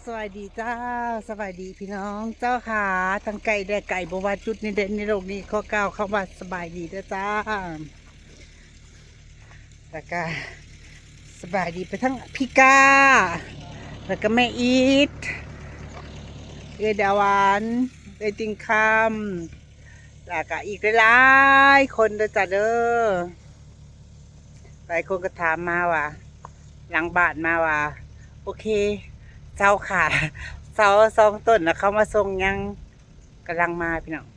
ສະບາຍດີເຈົ້າ ສະບາຍດີພີ່ນ້ອງເຈົ້າຂ້າ ທັງໃກ້ແລະໄກ ບໍ່ວ່າຈຸດໃດໃນໂລກນີ້ ຂໍກ່າວຄຳວ່າສະບາຍດີເດີ້ເຈົ້າ. ແລ້ວກະສະບາຍດີໄປທັງພີ່ກ້າ ແລ້ວກະແມ່ອີດ ເອື້ອຍດາວານ ເອື້ອຍຕິ່ງຄຳ ແລ້ວກະອີກຫຼາຍໆຄົນເດີ້ຈ້າເດີ້. ຫຼາຍຄົນກໍຖາມມາວ່າ ຫຼັງບ້ານມາວ່າ ໂອເຄ ເສົາຂາ ເສົາສອງຕົ້ນນະ ເຂົາມາສົ່ງຍັງ? ກຳລັງມາພີ່ນ້ອງ ເຂົາ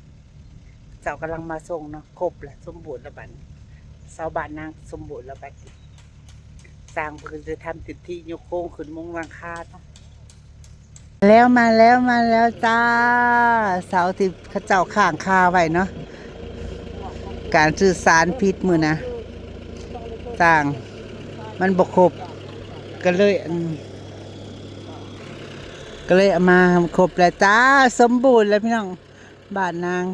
ເຈົ້າກຳລັງມາສົ່ງເນາະ ຄົບລະ ສົມບູນລະບັດນີ້ ເສົາບ້ານນາງສົມບູນລະບັດນີ້ ຊ່າງເພິ່ນຈະທຳເຕັມທີ່ ຍົກໂຄງຂຶ້ນມຸງຫຼັງຄາເນາະ. ແລ້ວ ມາແລ້ວ ມາແລ້ວຈ້າ ເສົາທີ່ເຂົາເຈົ້າຄ້າງຄາໄວ້ເນາະ ການສື່ສານຜິດມື້ນະ ສ້າງມັນບໍ່ຄົບ ກໍເລີຍ ອັນ ກໍເລີຍເອົາມາຄົບແລ້ວຈ້າ ສົມບູນແລ້ວພີ່ນ້ອງ ບ້ານນາງ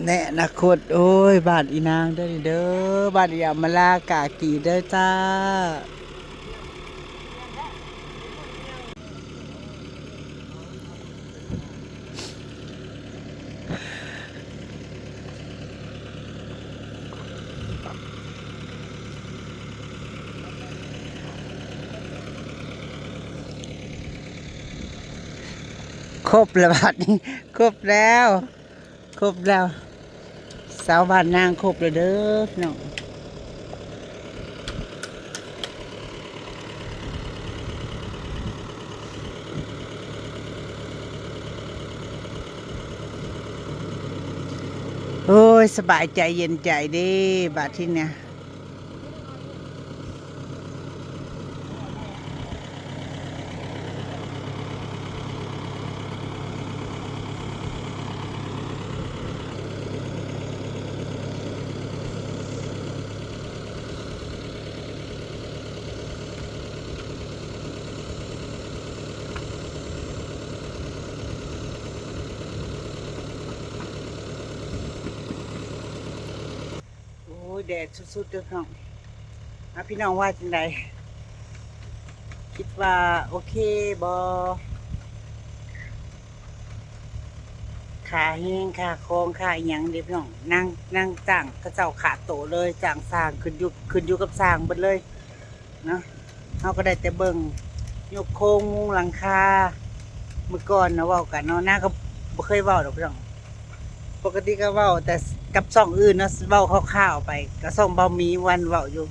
ໃນອະນາຄົດ ໂອ້ຍ ບ້ານອີນາງເດີ້ນີ້ເດີ້ ບ້ານອີອຳມາລາກາກີເດີ້ຈ້າ. ຄົບແລ້ວບາດນີ້ ຄົບແລ້ວ ຄົບແລ້ວ ເສົາບ້ານນາງຄົບແລ້ວເດີ້ພີ່ນ້ອງ. ໂອ້ຍ ສະບາຍໃຈເຢັນໃຈເດ້ ບາດທີເນີ້ຍ. ໂອ້ຍ ແດດສຸດໆເດີ້ພີ່ນ້ອງ. ອ່າ ພີ່ນ້ອງວ່າຈັ່ງໃດ? ຄິດວ່າໂອເຄບໍ່? ຄ່າແຮງ ຄ່າຂອງ ຄ່າອີ່ຫຍັງເດ້ພີ່ນ້ອງ. ນາງ ນາງຈ້າງເຂົາເຈົ້າຂາດໂຕເລີຍ ຈ້າງຊ່າງ ຂຶ້ນຢູ່ ຂຶ້ນຢູ່ກັບຊ່າງເບິດເລີຍ. ເນາະ ເຮົາກໍໄດ້ແຕ່ເບິ່ງ ຍົກໂຄງມຸງຫຼັງຄາ. ມື້ກ່ອນນະເວົ້າກັນເນາະ ນາງກໍບໍ່ເຄີຍເວົ້າດອກພີ່ນ້ອງ ປົກກະຕິກໍເວົ້າແຕ່ກັບຊ່ອງອື່ນເນາະ ເວົ້າຄ່າວໆໄປ ກໍຊ່ອງເບົາໝີວັນເວົ້າຢູ່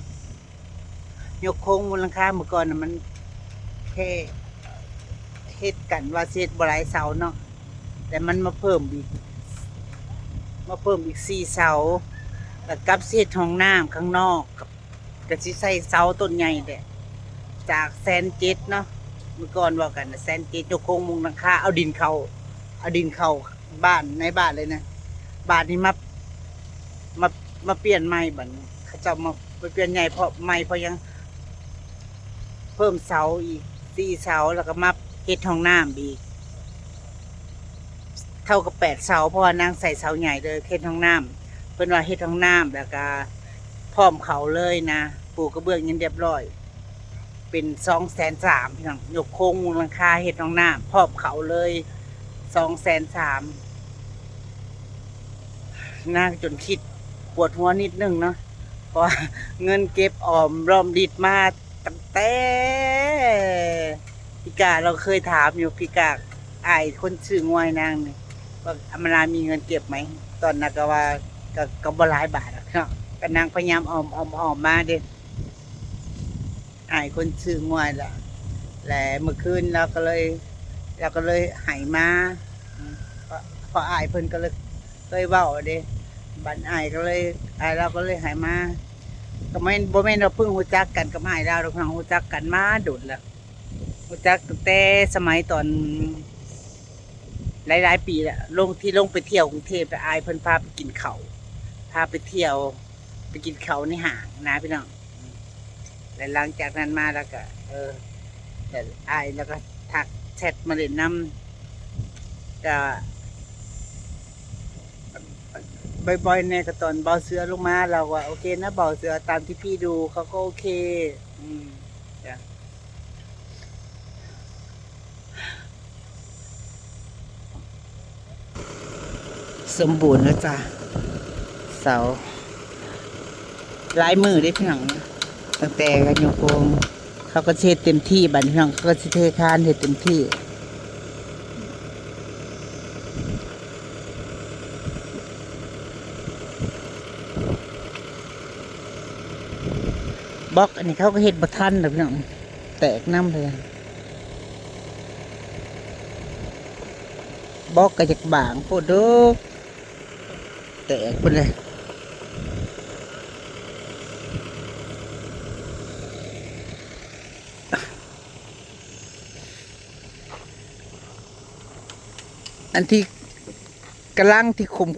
ຍົກໂຄງມຸງຫຼັງຄາ. ມື້ກ່ອນນະມັນແຄ່ເຮັດກັນວ່າຊິເຮັດບໍ່ຫຼາຍເສົາເນາະ ແຕ່ມັນມາເພີ່ມອີກ ມາເພີ່ມອີກສີ່ເສົາ ແລ້ວກັບຊິເຮັດຫ້ອງນ້ຳຂ້າງນອກ ກໍຊິໃສ່ເສົາຕົ້ນໃຫຍ່ແຫຼະ ຈາກແສນເຈັດເນາະ ມື້ກ່ອນເວົ້າກັນນະ ແສນເຈັດ ຍົກໂຄງມຸງຫຼັງຄາ ເອົາດິນເຂົ້າ ເອົາດິນເຂົ້າບ້ານ ໃນບ້ານເລີຍນະ. ບາດນີ້ມາ ມາ ມາປ່ຽນໃໝ່ ບາດນີ້ເຂົາເຈົ້າມາ ມາປ່ຽນໃຫຍ່ ເພາະໃໝ່ ເພາະຫຍັງ ເພີ່ມເສົາອີກສີ່ເສົາ ແລ້ວກໍມາເຮັດຫ້ອງນ້ຳອີກ ເທົ່າກັບແປດເສົາ ເພາະວ່ານາງໃສ່ເສົາໃຫຍ່ເລີຍ ເຮັດຫ້ອງນ້ຳ ເພິ່ນວ່າເຮັດຫ້ອງນ້ຳ ແລ້ວກະພ້ອມເຂົ້າເລີຍນະ ປູກະເບື້ອງຫຍັງຮຽບຮ້ອຍ ເປັນສອງແສນສາມພີ່ນ້ອງ ຍົກໂຄງມຸງຫຼັງຄາ ເຮັດຫ້ອງນ້ຳ ພ້ອມເຂົ້າເລີຍ ສອງແສນສາມ. ນາງຈົນຄິດປວດຫົວນິດໜຶ່ງເນາະ ເພາະວ່າເງິນເກັບອອມລ້ອມລິດມາຕັ້ງແຕ່ ພີ່ກ້າລາວເຄີຍຖາມຢູ່ ພີ່ກ້າ ອ້າຍຄົນຊື້ງົວໃຫ້ນາງນີ້ ວ່າອຳມາລາມີເງິນເກັບໄໝ? ຕອນນັ້ນກໍວ່າ ກໍ ກໍບໍ່ຫຼາຍບາດດອກເນາະ ກໍນາງພະຍາຍາມອ້ອມໆ ອ້ອມມາເດ້ ອ້າຍຄົນຊື້ງົວລະ ແລະມື້ຄືນລາວກໍເລີຍ ລາວກໍເລີຍໃຫ້ມາ ເພາະ ເພາະອ້າຍເພິ່ນກໍເລີຍ ເຄີຍເວົ້າເດ້ ບັດອ້າຍກໍເລີຍ ອ້າຍລາວກໍເລີຍໃຫ້ມາ. ກໍແມ່ນ ບໍ່ແມ່ນວ່າເພິ່ງຮູ້ຈັກກັນກັບອ້າຍລາວດອກເນາະ ຮູ້ຈັກກັນມາດົນແລ້ວ ຮູ້ຈັກຕັ້ງແຕ່ສະໄໝຕອນຫຼາຍໆປີແລ້ວ ລົງ ທີ່ລົງໄປທ່ຽວກຸງເທບ ແລ້ວອ້າຍເພິ່ນພາໄປກິນເຂົ້າ ພາໄປທ່ຽວ ໄປກິນເຂົ້າໃນຫ້າງນະພີ່ນ້ອງ. ແລ້ວຫຼັງຈາກນັ້ນມາລາວກໍ ເອີ ແລ້ວອ້າຍລາວກໍທັກແຊັດມາຫຼິ້ນນຳ ກໍບ່ອຍໆແດ່ ກໍຕອນເບົາເສືອລົງມາ ລາວວ່າ ໂອເຄນະ ເບົາເສືອ ຕາມທີ່ພີ່ດູ ເຂົາກໍໂອເຄ ອືມ ຈ້ະ. ສົມບູນແລ້ວຈ້າ ເສົາ ຫຼາຍມື້ເດ້ພີ່ນ້ອງ ຕັ້ງແຕ່ກະຍົກໂຄງ ເຂົາກໍຊິເຮັດເຕັມທີ່ ບາດນີ້ພີ່ນ້ອງ ເຂົາກໍຊິເທຄານເຮັດເຕັມທີ່. ບລັອກອັນນີ້ເຂົາກໍເຮັດບໍ່ທັນດອກພີ່ນ້ອງ ແຕກນຳເລີຍ ບລັອກກໍຢາກບາງໂພດໂດ ແຕກເບິດເລີຍ. ອັນທີ່ກຳລັງທີ່ຄຸມ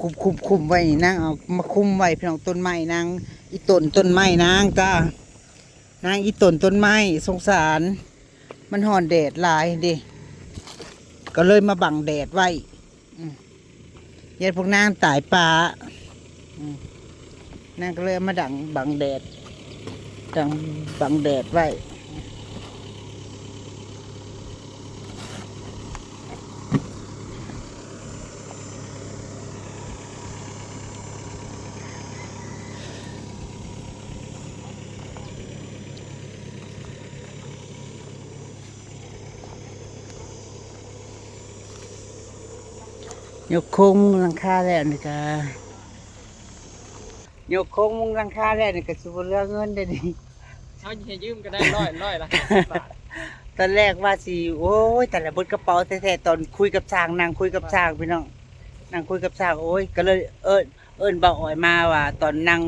ໆໆໆໄວ້ນີ້ ນາງເອົາມາຄຸມໄວ້ພີ່ນ້ອງ ຕົ້ນໄມ້ນາງ ອີ່ຕົ້ນ ຕົ້ນໄມ້ນາງຈ້າ ນາງ ອີ່ຕົ້ນ ຕົ້ນໄມ້ ສົງສານ ມັນຮ້ອນແດດຫຼາຍເດ້ ກໍເລີຍມາບັງແດດໄວ້. ອືມ ຢ້ານພວກນາງຕາຍປ່າ ອືມ ນາງກໍເລີຍເອົາມາດັງບັງແດດ ດັງບັງແດດໄວ້. ຍົກໂຄງມຸງຫຼັງຄາແລ້ວນີ້ກະ ຍົກໂຄງມຸງຫຼັງຄາແລ້ວນີ້ກະຊິບໍ່ເຫຼືອເງິນເດ້ນີ້ ເຮົາໃຫ້ຢືມກໍໄດ້ ຮ້ອຍ ຮ້ອຍລະຫ້າສິບບາດ. ຕອນແລກວ່າຊິ ໂອ້ຍ ຕາຍລະ ເບິດກະເປົາແທ້ໆ ຕອນຄຸຍກັບຊ່າງ ນັ່ງຄຸຍກັບຊ່າງພີ່ນ້ອງ ນັ່ງຄຸຍກັບຊ່າງ ໂອ້ຍ ກໍເລີຍເອີ້ນ ເອີ້ນບ່າວອອຍມາວ່າ ຕອນນັ່ງ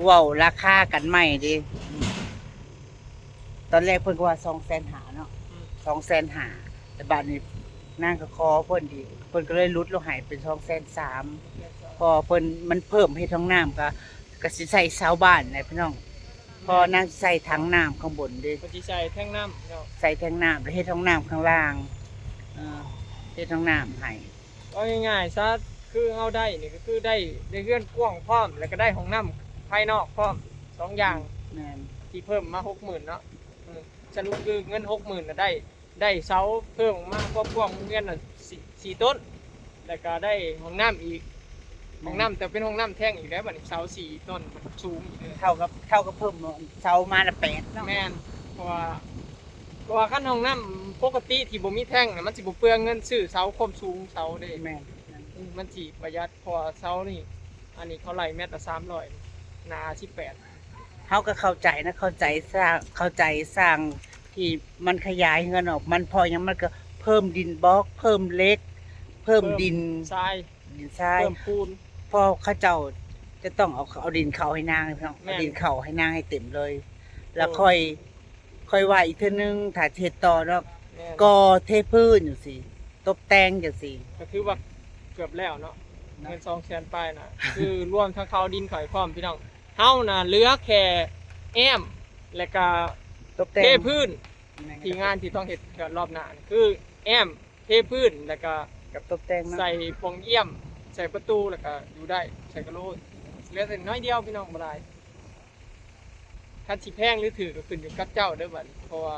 ເວົ້າລາຄາກັນໃໝ່ເດ້ ຕອນແລກເພິ່ນກໍວ່າສອງແສນຫ້າເນາະ ອືມ ສອງແສນຫ້າ ແຕ່ບາດນີ້ນາງກໍຂໍເພິ່ນອີກ ເພິ່ນກໍເລີຍຫຼຸດລົງໃຫ້ເປັນສອງແສນສາມ ເພາະວ່າເພິ່ນ ມັນເພີ່ມເຮັດຫ້ອງນ້ຳ ກໍ ກໍຊິໃສ່ເສົາບ້ານແຫຼະພີ່ນ້ອງ ເພາະວ່ານາງຊິໃສ່ຖັງນ້ຳຂ້າງບົນເດ້ ເພິ່ນຊິໃສ່ແທງນ້ຳເນາະ ໃສ່ແທງນ້ຳ ແລ້ວເຮັດຫ້ອງນ້ຳຂ້າງລ່າງ ເອີ ເຮັດຫ້ອງນ້ຳໃຫ້. ເວົ້າງ່າຍໆຊະ ຄືເຮົາໄດ້ນີ້ກໍຄືໄດ້ ໄດ້ເຮືອນກວ້າງພ້ອມ ແລ້ວກໍໄດ້ຫ້ອງນ້ຳພາຍນອກພ້ອມ ສອງຢ່າງ ແມ່ນ ທີ່ເພີ່ມມາຫົກໝື່ນເນາະ ເອີ ສະຫຼຸບຄືເງິນຫົກໝື່ນນະ ໄດ້ ໄດ້ເສົາເພີ່ມອອກມາຄວາມກວ້າງໂຮງຮຽນນະ ສີ່ ສີ່ຕົ້ນ ແລ້ວກໍໄດ້ຫ້ອງນ້ຳອີກ ແມ່ນ ຫ້ອງນ້ຳ ແຕ່ເປັນຫ້ອງນ້ຳແທ້ງອີກແລ້ວ ບາດນີ້ເສົາສີ່ຕົ້ນມັນສູງອີກເລີຍ ເທົ່າກັບ ເທົ່າກັບເພີ່ມເສົາມາລະແປດເນາະ ແມ່ນ ເພາະວ່າ ເພາະວ່າຄັນຫ້ອງນ້ຳປົກກະຕິທີ່ບໍ່ມີແທ້ງນະ ມັນຊິບໍ່ເປືອງເງິນຊື້ເສົາຄວາມສູງເສົາເດ້ ແມ່ນ ອືມ ມັນຊິປະຢັດ ເພາະວ່າເສົານີ້ ອັນນີ້ເຂົາໄລ່ແມັດລະສາມຮ້ອຍ ໜາສິບແປດ ເຮົາກໍເຂົ້າໃຈນະ ເຂົ້າໃຈຊ່າງ ເຂົ້າໃຈຊ່າງທີ່ມັນຂະຫຍາຍເຮືອນອອກ ມັນເພາະຫຍັງ ມັນກໍເພີ່ມດິນບລັອກ ເພີ່ມເຫຼັກ ເພີ່ມ ເພີ່ມດິນ ຊາຍ ດິນຊາຍ ເພີ່ມປູນ ເພາະເຂົາເຈົ້າຈະຕ້ອງເອົາ ເອົາດິນເຂົ້າໃຫ້ນາງພີ່ນ້ອງ ແມ່ນ ເອົາດິນເຂົ້າໃຫ້ນາງໃຫ້ເຕັມເລີຍ ແລ້ວ ເອີ ຄ່ອຍ ຄ່ອຍວ່າອີກເທື່ອໜຶ່ງ ຖ້າຊິເຮັດຕໍ່ເນາະ ແມ່ນ ກໍເທພື້ນຈັ່ງຊີ້ ຕົບແຕ່ງຈັ່ງຊີ້ ກໍຖືວ່າເກືອບແລ້ວເນາະ ເນາະ ເງິນສອງແສນປາຍນະ ຄືລວມທັງເຂົ້າດິນເຂົ້າໃຫ້ພ້ອມພີ່ນ້ອງ ເຮົານະເຫຼືອແຄ່ແອ້ມ ແລ້ວກະຕົບແຕ່ງ ເທພື້ນ ແມ່ນ ທີ່ງານທີ່ຕ້ອງເຮັດເທື່ອລອບໜ້າ ຄືແອ້ມ ເທພື້ນ ແລ້ວກະ ກັບຕົບແຕ່ງເນາະ ໃສ່ປ່ອງຢ້ຽມ ໃສ່ປະຕູ ແລ້ວກະຢູ່ໄດ້ ໃສ່ກະໂຫຼ ເຫຼືອແຕ່ໜ້ອຍດຽວພີ່ນ້ອງ ບໍ່ຫຼາຍ. ຄັນຊິແພງຫຼືຖືກກໍຂຶ້ນຢູ່ກັບເຈົ້າເດີບັດນີ້ ເພາະວ່າ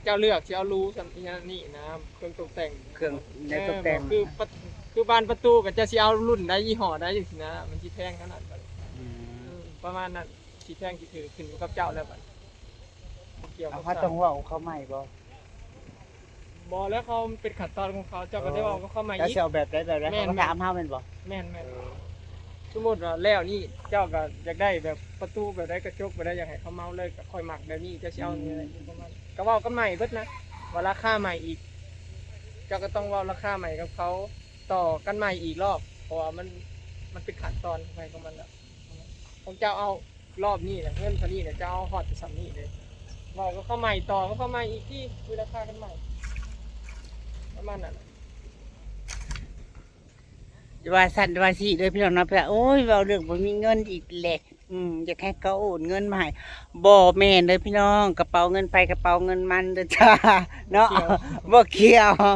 ເຈົ້າເລືອກຊິເອົາຫຼູສ່ຳອີ່ຫຍັງນີ້ນະ ເຄື່ອງຕົກແຕ່ງ ເຄື່ອງໃນຕົກແຕ່ງ ເອີ ຄືປະ ຄືບານປະຕູກໍເຈົ້າຊິເອົາລຸ້ນໃດ ຍີ່ຫໍ້ໃດຈັ່ງຊີ້ນະ ມັນຊິແພງຂະໜາດໃດ ອືມ ເອີ ປະມານນັ້ນ ຊິແພງຊິຖືກຂຶ້ນຢູ່ກັບເຈົ້າແລ້ວບັດນີ້ ບໍ່ກ່ຽວກັບ ເຮົາຕ້ອງເວົ້າເຂົາໃໝ່ບໍ່? ບໍ່ແລ້ວ ເຂົາ ມັນເປັນຂັ້ນຕອນຂອງເຂົາ ເຈົ້າກໍໄດ້ເວົ້າກັບເຂົາໃໝ່ອີກ ເຈົ້າຊິເອົາແບບໃດແບບໃດ ແມ່ນ ເຂົາກໍຖາມເຮົາແມ່ນບໍ່? ແມ່ນໆ ເອີ ສົມມຸດວ່າແລ້ວນີ້ ເຈົ້າກໍຢາກໄດ້ແບບປະຕູແບບໃດ ກະຈົກແບບໃດ ຢາກໃຫ້ເຂົາເໝົາເລີຍ ກໍຂ້ອຍມັກແບບນີ້ ເຈົ້າຊິເອົາ ອືມ ແນວໃດປະມານ ກໍເວົ້າກັນໃໝ່ເບິດນະ ວ່າລາຄາໃໝ່ອີກ ເຈົ້າກໍຕ້ອງເວົ້າລາຄາໃໝ່ກັບເຂົາ ຕໍ່ກັນໃໝ່ອີກລອບ ເພາະວ່າມັນ ມັນເປັນຂັ້ນຕອນຂອງໃຜຂອງມັນແລ້ວ ຂອງເຈົ້າເອົາ ລອບນີ້ນະ ເງິນເທົ່ານີ້ນະ ເຈົ້າເອົາຮອດແຕ່ສ່ຳນີ້ເດ້ ເວົ້າກັບເຂົາໃໝ່ ຕໍ່ກັບເຂົາໃໝ່ອີກທີ ຄຸຍລາຄາກັນໃໝ່ ປະມານນັ້ນນະ ຢ່າວ່າຊັ້ນວ່າຊີ້ເດີພີ່ນ້ອງເນາະ ເພື່ອ ໂອ້ຍ ເວົ້າເລື່ອງບໍ່ມີເງິນອີກແຫຼະ ອືມ ຢາກໃຫ້ເຂົາໂອນເງິນມາໃຫ້ ບໍ່ແມ່ນເດີພີ່ນ້ອງ ກະເປົາເງິນໃຜກະເປົາເງິນມັນເດີຈ້າ ເນາະ ບໍ່ກ່ຽວ ບໍ່ກ່ຽ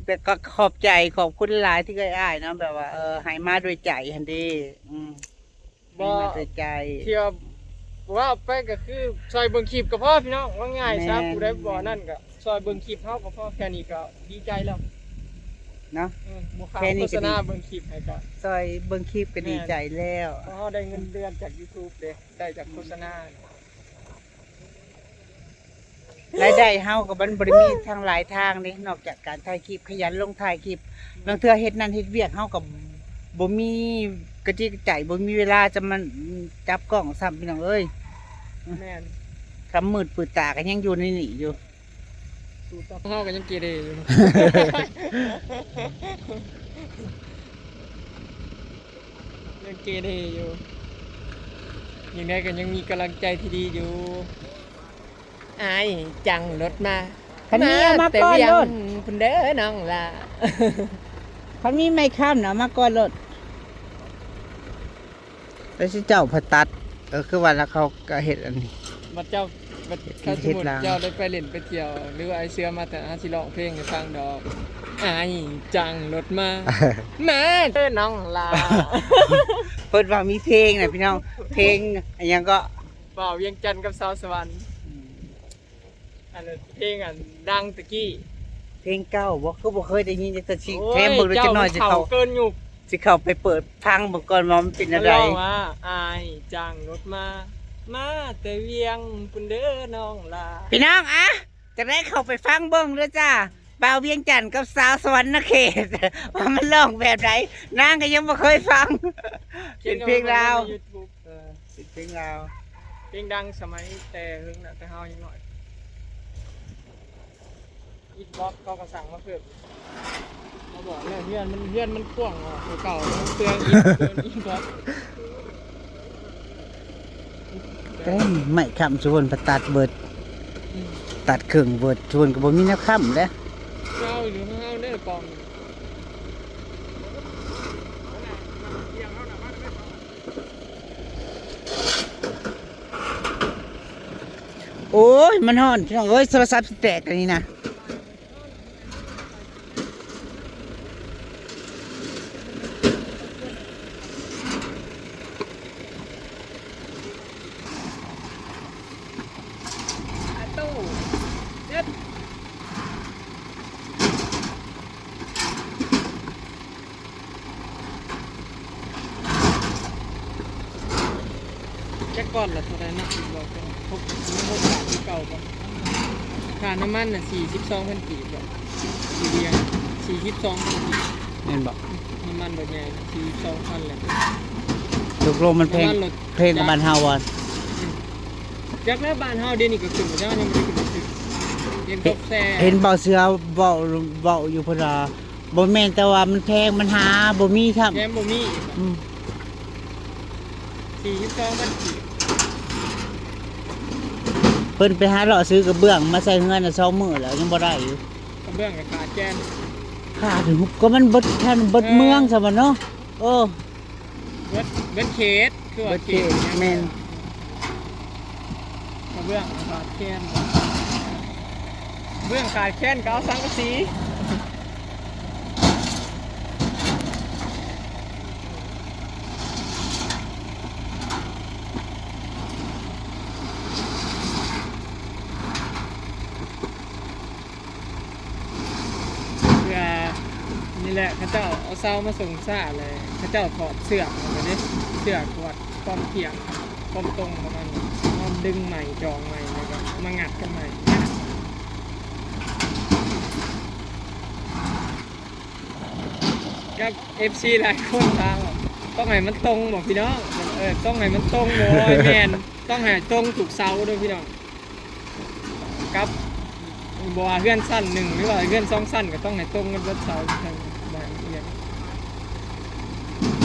ວ ແຕ່ກໍຂອບໃຈ ຂອບຄຸນຫຼາຍທີ່ເອື້ອຍອ້າຍເນາະ ແບບວ່າ ເອີ ໃຫ້ມາດ້ວຍໃຈຫັ້ນເດ້ ອືມ ບໍ່ ໃຫ້ມາແຕ່ໃຈ ທີ່ວ່າ ເວົ້າໄປກໍຄືຊ່ອຍເບິ່ງຄລິບກໍພໍພີ່ນ້ອງ ເວົ້າງ່າຍຊະ ແມ່ນ ຜູ້ໃດບໍ່ນັ້ນກໍຊ່ອຍເບິ່ງຄລິບເຮົາກໍພໍ ແຄ່ນີ້ກໍດີໃຈແລ້ວ ເນາະ ອືມ ບໍ່ຄ່າ ແຄ່ນີ້ກໍດີ ໂຄສະນາເບິ່ງຄລິບໃຫ້ກໍ ຊ່ອຍເບິ່ງຄລິບກໍດີໃຈແລ້ວ ແມ່ນ ເພາະເຮົາໄດ້ເງິນເດືອນຈາກ YouTube ເດ້ ໄດ້ຈາກໂຄສະນາ. ລາຍໄດ້ເຮົາກໍມັນບໍ່ໄດ້ມີທາງຫຼາຍທາງເດ້ ນອກຈາກການຖ່າຍຄລິບ ຂະຫຍັນລົງຖ່າຍຄລິບ ລາງເທື່ອເຮັດນັ້ນເຮັດວຽກ ເຮົາກໍບໍ່ມີກະຈິກກະໃຈ ບໍ່ມີເວລາຈະມາຈັບກ້ອງຊ້ຳ ພີ່ນ້ອງເອີຍ. ແມ່ນ ຄຳມືດປືດຕາກໍຍັງຢູ່ໃນນີ້ຢູ່ ສູ້ຕໍ່ ເຮົາກໍຍັງເກເຣຢູ່ ຍັງເກເຣຢູ່ ຢ່າງໃດກໍຍັງມີກຳລັງໃຈທີ່ດີຢູ່. ອ້າຍຈັ່ງລົດມາ ຄັນມີເອົາມາກ່ອນໂລດ ມາແຕ່ວຽງພຸ້ນເດີນ້ອງຫຼ້າ ຄັນມີໄມ້ຄ້ຳນະ ເອົາມາກ່ອນໂລດ. ແລ້ວຊິເຈົ້າໄປຕັດ ເອີ ຄືວ່າແລ້ວເຂົາກໍເຮັດອັນນີ້ ບັດເຈົ້າ ບັດ ເຮັດ ຄັນສົມມຸດ ເຮັດລາວ ເຈົ້າໄດ້ໄປຫຼິ້ນໄປທ່ຽວ ຫຼືວ່າອ້າຍເສືອມາ ແຕ່ເຮົາຊິຮ້ອງເພງໃຫ້ຟັງດອກ ອ້າຍຈັ່ງລົດມາ ມາເດີນ້ອງຫຼ້າ ເພິ່ນວ່າມີເພງນະພີ່ນ້ອງ ເພງອີ່ຫຍັງເກາະ ບ່າວວຽງຈັນກັບສາວສະຫວັນ ອືມ ອັນນັ້ນເພງອັນດັງຕະກີ້ ເພງເກົ່າບໍ່? ຄືບໍ່ເຄີຍໄດ້ຍິນຈັກເທື່ອ ຊິ ໂອ້ຍ ແຖມເບິ່ງດູຈັກໜ້ອຍ ເຈົ້າມັນເຖົ້າເກີນຍຸກ ຊິເຂົ້າ ຊິເຂົ້າໄປເປີດຟັງເບິ່ງກ່ອນວ່າມັນເປັນແນວໃດ ມັນຮ້ອງວ່າ ອ້າຍຈ້າງລົດມາ ມາແຕ່ວຽງພຸ້ນເດີນ້ອງຫຼ້າ ພີ່ນ້ອງ ອະ ຈັ່ງໃດເຂົ້າໄປຟັງເບິ່ງເດີຈ້າ ບ່າວວຽງຈັນກັບສາວສະຫວັນນະເຂດ ວ່າມັນຮ້ອງແບບໃດ ນາງກໍຍັງບໍ່ເຄີຍຟັງ ເປັນເພງລາວ ເອີ ເປັນເພງລາວ ເພງດັງສະໄໝແຕ່ເຫິງນະ ແຕ່ເຮົາຍັງນ້ອຍ ອິນບັອກເຂົາກໍສັ່ງມາເພີ່ມ ມາບອກແລ້ວ ເຮືອນມັນ ເຮືອນມັນກວ້າງກວ່າເກົ່າ ເປືອງອິນ ເປືອງອິນບັອກ ແຕ່ໄມ້ຄ້ຳຊຸເພິ່ນໄປຕັດເບິດ ອືມ ຕັດເຄິ່ງເບິດ ຊຸເພິ່ນກໍບໍ່ມີແນວຄ້ຳແຫຼະ ເອົາຢູ່ເຮົາເດີກອງ ໂອ້ຍ ມັນຮ້ອນ ພີ່ນ້ອງເອີຍ ໂທລະສັບຊິແຕກອັນນີ້ນະ. ອາໂຕ້ ເດັດ ຈັກກ້ອນລະເທົ່າໃດນະ? ອີກບໍ່ ຄົບ ຄົບ ຄົບ ສາມຄືເກົ່າບໍ່? ຄ່ານ້ຳມັນນະ ສີ່ສິບສອງພັນກີບບໍ່? ຢູ່ວຽງ ສີ່ສິບສອງພັນກີບ ແມ່ນບໍ່? ນ້ຳມັນລົດໃຫຍ່ນະ ສີ່ສິບສອງພັນແຫຼະ ຕົກລົງມັນແພງ ນ້ຳມັນລົດ ແພງກວ່າບ້ານເຮົາບໍ່? ອືມ ຈັກແລ້ວ ບ້ານເຮົາດຽວນີ້ກໍຂຶ້ນ ແຕ່ວ່າຍັງບໍ່ໄດ້ຂຶ້ນໄປຊື້ ເຫັນ ເຫັນ ເຫັນບ່າວເສືອເວົ້າ ເວົ້າຢູ່ ເພິ່ນວ່າ ບໍ່ແມ່ນແຕ່ວ່າມັນແພງ ມັນຫາບໍ່ມີຊ້ຳ ແຖມບໍ່ມີອີກ ອືມ ສີ່ສິບສອງພັນກີບ ເພິ່ນໄປຫາເລາະຊື້ກະເບື້ອງມາໃສ່ເຮືອນນະ ສອງມື້ແລ້ວຍັງບໍ່ໄດ້ຢູ່ ກະເບື້ອງກໍຂາດແຄນ ຂາດ ກໍມັນເບິດແຄນ ເບິດເມືອງຊະບັດເນາະ ເອີ ເບິດ ເບິດເຂດ ຄືວ່າເຂດ ເບິດເຂດ ແມ່ນ ກະເບື້ອງຂາດແຄນ ເບື້ອງຂາດແຄນກໍເອົາສັງກະສີ ເພື່ອ ນີ້ແຫຼະ ເຂົາເຈົ້າເອົາເສົາມາສົ່ງຊ້າແລ້ວ ເຂົາເຈົ້າຖອດເຊືອກອອກໄປເດ້ ເຊືອກວັດຄວາມທ່ຽງ ຄວາມຕົງຂອງມັນ ເອົາມາດຶງໃໝ່ ຈອງໃໝ່ ແລ້ວກໍເອົາມາງັດກັນໃໝ່ ກັບເອັຟຊີຫຼາຍຄົນຖາມວ່າ ຕ້ອງໃຫ້ມັນຕົງບໍ່ພີ່ນ້ອງ? ເອີ ຕ້ອງໃຫ້ມັນຕົງບໍ່? ໂອ້ຍ ແມ່ນ ຕ້ອງໃຫ້ຕົງທຸກເສົາເດີພີ່ນ້ອງ. ກັບ ບໍ່ວ່າເຮືອນຊັ້ນໜຶ່ງ ຫຼືວ່າເຮືອນສອງຊັ້ນ ກໍຕ້ອງໃຫ້ຕົງກັນເບິດເສົາ ຈັ່ງບໍ່ໃຫ້ມັນອຽງ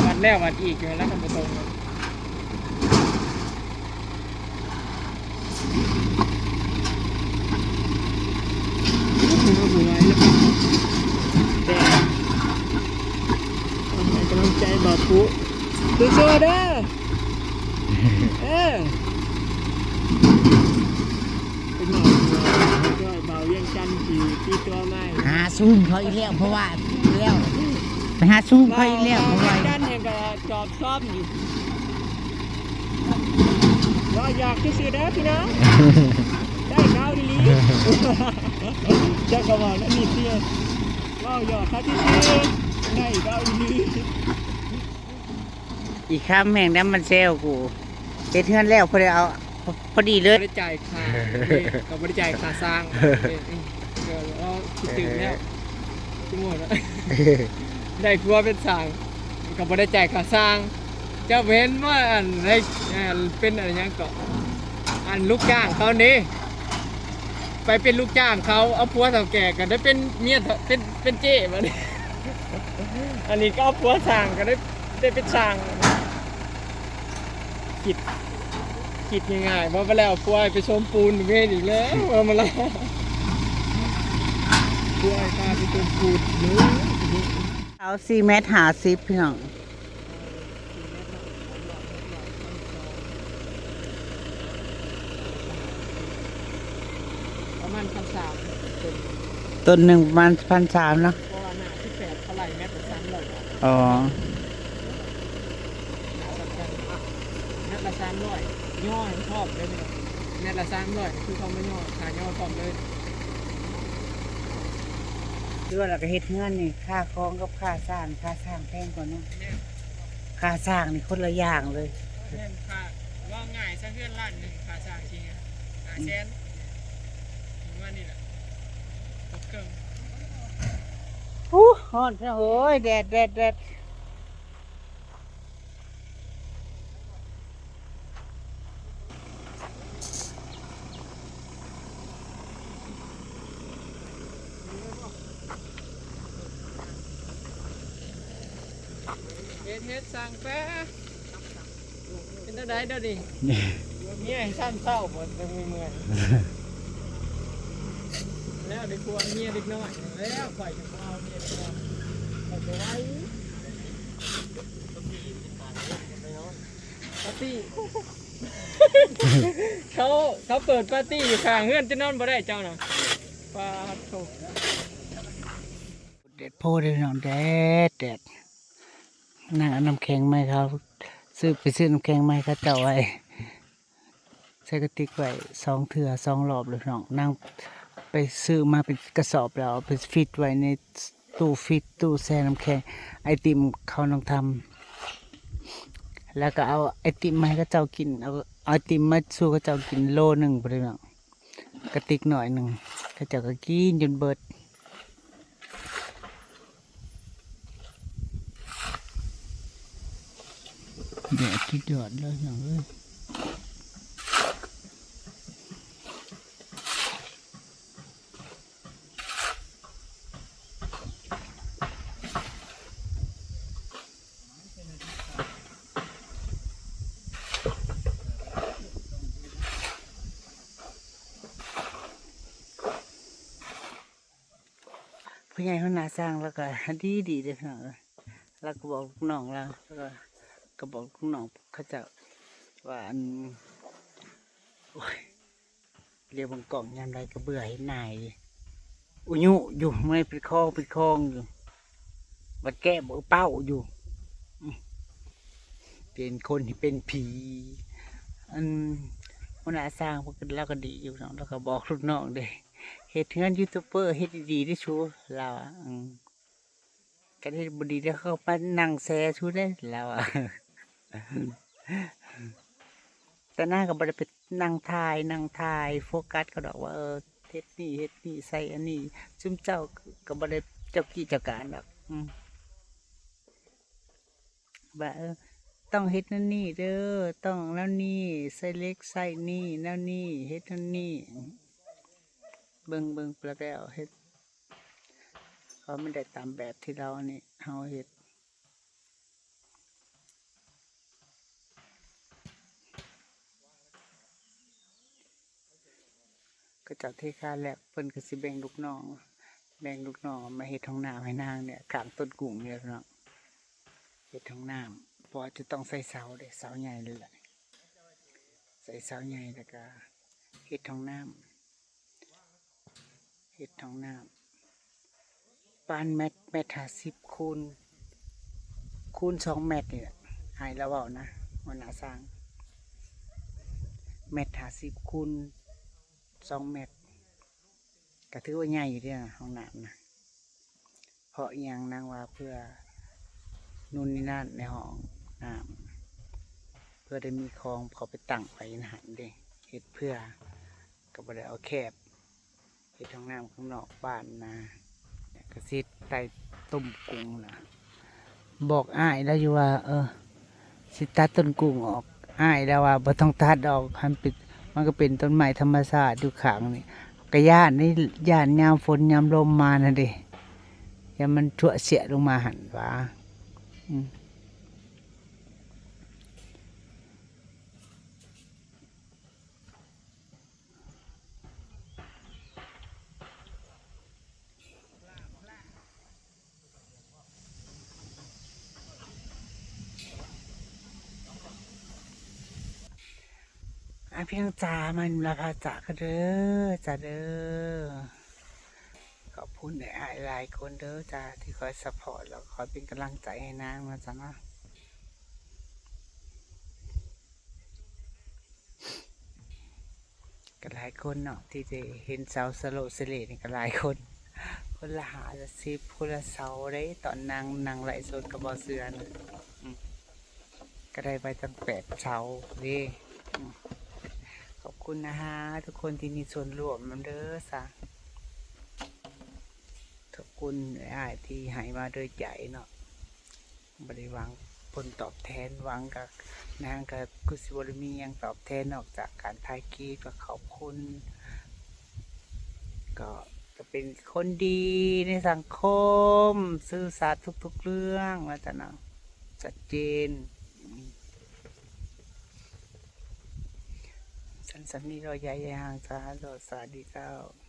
ວັດແລ້ວວັດອີກຢູ່ຫັ້ນແຫຼະ ຄັນບໍ່ຕົງ. ເຮົາບໍ່ໄຫວແລ້ວ ແດດ ຕ້ອງໃຫ້ກຳລັງໃຈບ່າວປຸ ສູ້ໆເດີ. ເອີ ເປັນບ່າວ ເປັນບ່າວວຽງຈັນທີ່ຕີຕົວໃໝ່ ຫາຊູມເຂົາອີກແລ້ວ ເພາະວ່າແລ້ວ ໄປຫາຊູມເຂົາອີກແລ້ວ ເພາະວ່າ ວຽງຈັນແຮ່ງກໍຈອບຊອມຢູ່ ເວົ້າຫຍອກຊື່ໆເດີພີ່ນ້ອງ ໄດ້ເຂົາອີ່ຫຼີ ເຈົ້າກໍເວົ້າແນວນີ້ຕິ. ເວົ້າຫຍອກເຂົາຊື່ໆ ໄດ້ເວົ້າອີ່ຫຼີ. ອີກຄຳແຮງນຳມັນແຊວກູ ເຮັດເຮືອນແລ້ວພໍໄດ້ເອົາ ພໍດີເລີຍ ບໍ່ໄດ້ຈ່າຍຄ່າ ນີ້ກໍບໍ່ໄດ້ຈ່າຍຄ່າຊ່າງ ເອີ ກໍເຮົາຄິດຖືກແລ້ວ ສົມມຸດວ່າ ໄດ້ຜົວເປັນຊ່າງ ກໍບໍ່ໄດ້ຈ່າຍຄ່າຊ່າງ. ເຈົ້າບໍ່ເຫັນວ່າ ອັນ ໃນ ອັນ ເປັນ ອັນ ຫຍັງເກາະ ອັນ ລູກຈ້າງເຂົານີ້ ໄປເປັນລູກຈ້າງເຂົາ ເອົາຜົວເຖົ້າແກ່ກໍໄດ້ເປັນເມຍເຖົ້າ ເປັນ ເປັນເຈ້ບັດນີ້ ອັນນີ້ກໍເອົາຜົວຊ່າງກໍໄດ້ ໄດ້ເປັນຊ່າງ. ຄິດ ຄິດງ່າຍໆ ບໍ່ໄປແລ້ວ ຜົວໃຫ້ໄປສົມປູນເວນອີກແລ້ວ ເອົາມາລະ ຜົວໃຫ້ພາໄປສົມປູນເດີ. ເອົາສີ່ແມັດຫ້າສິບ ພີ່ນ້ອງ. ປະມານພັນສາມ ຕົ້ນໜຶ່ງປະມານພັນສາມເນາະ ເພາະວ່າໜ້າສິບແປດເຂົາໄລ່ແມັດລະສາມຮ້ອຍບາດ. ອໍ ໜ້າສຳຄັນ ແມັດລະສາມຮ້ອຍ ຍໍໃຫ້ພ້ອມເດີພີ່ນ້ອງ ແມັດລະສາມຮ້ອຍ ຄືເຂົາມາຍໍ ຄ່າຍໍພ້ອມເລີຍ. ຄືວ່າລະກະເຮັດເຮືອນນີ້ ຄ່າຂອງກັບຄ່າສ້າງ ຄ່າສ້າງແພງກວ່າເນາະ. ແມ່ນ ຄ່າສ້າງນີ້ຄົນລະຢ່າງເລີຍ. ແມ່ນ ຄ່າ ເວົ້າງ່າຍຊະ ເຮືອນລ້ານໜຶ່ງ ຄ່າສ້າງຊິຫ້າແສນ ປະມານນີ້ແຫຼະ ຕົກເຄິ່ງ. ໂອ້ ຮ້ອນເນາະ ໂອ້ຍ ແດດ ແດດ ແດດ. ເຮັດ ເຮັດ ສ້າງແປ ເປັນແນວໃດດຽວນີ້? ເມຍໃຫ້ຊ້ຳເຊົາບໍ່ ຈັ່ງມີເມື່ອຍ ແລ້ວໄດ້ຜົວເມຍເດັກນ້ອຍ ແລ້ວຂ້ອຍຈະບໍ່ເອົາເມຍເດັກນ້ອຍ ຂ້ອຍບໍ່ໄຫວ. ປາຕີ້ ເຂົາ ເຂົາເປີດປາຕີ້ຢູ່ຂ້າງເຮືອນ ຈະນອນບໍ່ໄດ້ເຈົ້ານະ ປາໂທ້. ແດດໂພເດີພີ່ນ້ອງ ແດດ ແດດ. ນາງເອົານ້ຳແຂງມາໃຫ້ເຂົາ ຊື້ ໄປຊື້ນ້ຳແຂງມາໃຫ້ເຂົາເຈົ້າໄວ້ ໃສ່ກະຕິກໄວ້ສອງເທື່ອສອງລອບແລ້ວພີ່ນ້ອງ. ນາງໄປຊື້ມາເປັນກະສອບແລ້ວ ເອົາໄປຟິດໄວ້ໃນຕູ້ຟິດ ຕູ້ແຊ່ນ້ຳແຂງ ໄອຕິມເຂົານ້ອງທຳ ແລ້ວກໍເອົາໄອຕິມມາໃຫ້ເຂົາເຈົ້າກິນ ເອົາ ເອົາໄອຕິມມາສູ່ເຂົາເຈົ້າກິນໂລໜຶ່ງພຸ້ນເດີເນາະ. ກະຕິກໜ້ອຍໜຶ່ງ ເຂົາເຈົ້າກໍກິນຈົນເບິດ. ແດດສຸດຍອດເລີຍພີ່ນ້ອງເອີຍ. ຜູ້ໃຫຍ່ຫົວໜ້າຊ່າງລາວກໍດີໆເດ້ພີ່ນ້ອງເອີຍ. ລາວກໍບອກລູກນ້ອງລາວ ລາວກໍ ກໍບອກລູກນ້ອງເຂົາເຈົ້າວ່າ ອັນ ໂອ້ຍ ຫຼຽວເບິ່ງກ້ອງຍາມໃດກໍເບື່ອເຫັນໜ້າອີ່ຫຼີ ອຸຍຸຢູ່ ເມື່ອຍເປັນຄອງເປັນຄອງຢູ່ ບັດແກ້ບໍ່ເປົ້າຢູ່ ອື ເປັນຄົນທີ່ເປັນຜີ. ອັນ ຫົວໜ້າຊ່າງເພິ່ນລາວກໍດີຢູ່ເນາະ ລາວກໍບອກລູກນ້ອງເດ້ ເຮັດເຮືອນຢູທູບເບີ ເຮັດດີໆເດ້ຊູ ລາວວ່າ ອື ຄັນເຮັດບໍ່ດີເດ້ ເຂົາມານັ່ງແຊຊູເດ້ ລາວວ່າ. ຕານາກໍບໍ່ໄດ້ໄປນັ່ງຖ່າຍ ນັ່ງຖ່າຍໂຟກັສເຂົາດອກວ່າ ເອີ ເຮັດນີ້ເຮັດນີ້ ໃສ່ອັນນີ້ ຊຸມເຈົ້າກໍບໍ່ໄດ້ເຈົ້າກີ້ເຈົ້າການດອກ ອື ວ່າ ເອີ ຕ້ອງເຮັດແນວນີ້ເດີ ຕ້ອງແນວນີ້ ໃສ່ເຫຼັກໃສ່ນີ້ ແນວນີ້ ເຮັດແນວນີ້ ເບິ່ງ ເບິ່ງແລ້ວກໍເຮັດ ເພາະມັນໄດ້ຕາມແບບທີ່ລາວອັນນີ້ ເຮົາເຮັດ. ເຂົາເຈົ້າເທຄານແລ້ວ ເພິ່ນກໍຊິແບ່ງລູກນ້ອງ ແບ່ງລູກນ້ອງມາເຮັດຫ້ອງນ້ຳໃຫ້ນາງນີ້ ຂ້າງຕົ້ນກຸ້ງນີ້ແຫຼະເນາະ ເຮັດຫ້ອງນ້ຳ ເພາະວ່າຈະຕ້ອງໃສ່ເສົາເດ້ ເສົາໃຫຍ່ເລີຍແຫຼະ ໃສ່ເສົາໃຫຍ່ ແລ້ວກໍເຮັດຫ້ອງນ້ຳ. ເຮັດຫ້ອງນ້ຳປານແມັດ ແມັດຫ້າສິບຄູນ ຄູນສອງແມັດນີ້ແຫຼະ ອ້າຍລາວເວົ້ານະ ຫົວໜ້າຊ່າງ ແມັດຫ້າສິບຄູນສອງແມັດ ກໍຖືວ່າໃຫຍ່ຢູ່ເດ້ນະ ຫ້ອງນ້ຳນະ. ເພາະອີ່ຫຍັງນາງວ່າ ເພື່ອນູ່ນນີ້ນັ້ນໃນຫ້ອງນ້ຳ ເພື່ອໄດ້ມີຂອງເຂົາໄປຕັ້ງໄວ້ໃນຫັ້ນເດ້ ເຮັດເພື່ອ ກໍບໍ່ໄດ້ເອົາແຄບ ເຮັດຫ້ອງນ້ຳຂ້າງນອກບ້ານນະ ກະຊິໄຕ່ຕົ້ມກຸ້ງນະ ບອກອ້າຍລາວຢູ່ວ່າ ເອີ ຊິຕັດຕົ້ນກຸ້ງອອກ ອ້າຍລາວວ່າບໍ່ຕ້ອງຕັດດອກ ໃຫ້ມັນເປັນ ມັນກໍເປັນຕົ້ນໄມ້ທຳມະຊາດຢູ່ຂ້າງນີ້ ກໍຢ້ານເດ້ ຢ້ານຍາມຝົນຍາມລົມມານະເດ້ ຢ້ານມັນຊົ່ວະຊຽະລົງມາຫັ້ນຫວາ ອືມ. ອາ ພີ່ນ້ອງຈ໋າ ມາລາພາຈາກກັນເດີ ຈ໋າເດີ ຂອບຄຸນອ້າຍໆຫຼາຍຄົນເດີ ຈ໋າ ທີ່ຄອຍຊັບພອດ ແລ້ວຄອຍເປັນກຳລັງໃຈໃຫ້ນາງເນາະ ຈ໋າເນາະ. ກໍຫຼາຍຄົນເນາະ ທີ່ໄດ້ເຫັນເສົາສະໂລະສະເລນີ້ກໍຫຼາຍຄົນ ຄົນລະຫ້າລະສິບ ຄົນລະເສົາເດ້ ຕອນນາງນັ່ງໄລຟ໌ສົດກັບບໍ່ເຊື່ອນະ ອືມ ກໍໄດ້ໄປຕັ້ງແປດເສົາເດ້ ອືມ ຂອບຄຸນນະຮະ ທຸກຄົນທີ່ມີສ່ວນຮ່ວມນຳເດີຊະ ຂອບຄຸນອ້າຍໆທີ່ໃຫ້ມາໂດຍໃຈເນາະ. ບໍ່ໄດ້ຫວັງຜົນຕອບແທນ ຫວັງກະ ນາງກະຄືຊິບໍ່ໄດ້ມີຫຍັງຕອບແທນນອກຈາກການຖ່າຍຄລິບ ກະຂອບຄຸນ ກໍ ກະເປັນຄົນດີໃນສັງຄົມ ຊື່ສັດທຸກໆເລື່ອງວ່າຊັ້ນນະ ຊັດເຈນ ຊັ້ນ ສ່ຳນີ້ເນາະ ຢ່າ ຢ່າຫ່າງສາ ສະຫາຍໂລດ ສະຫາຍດີເຈົ້າ.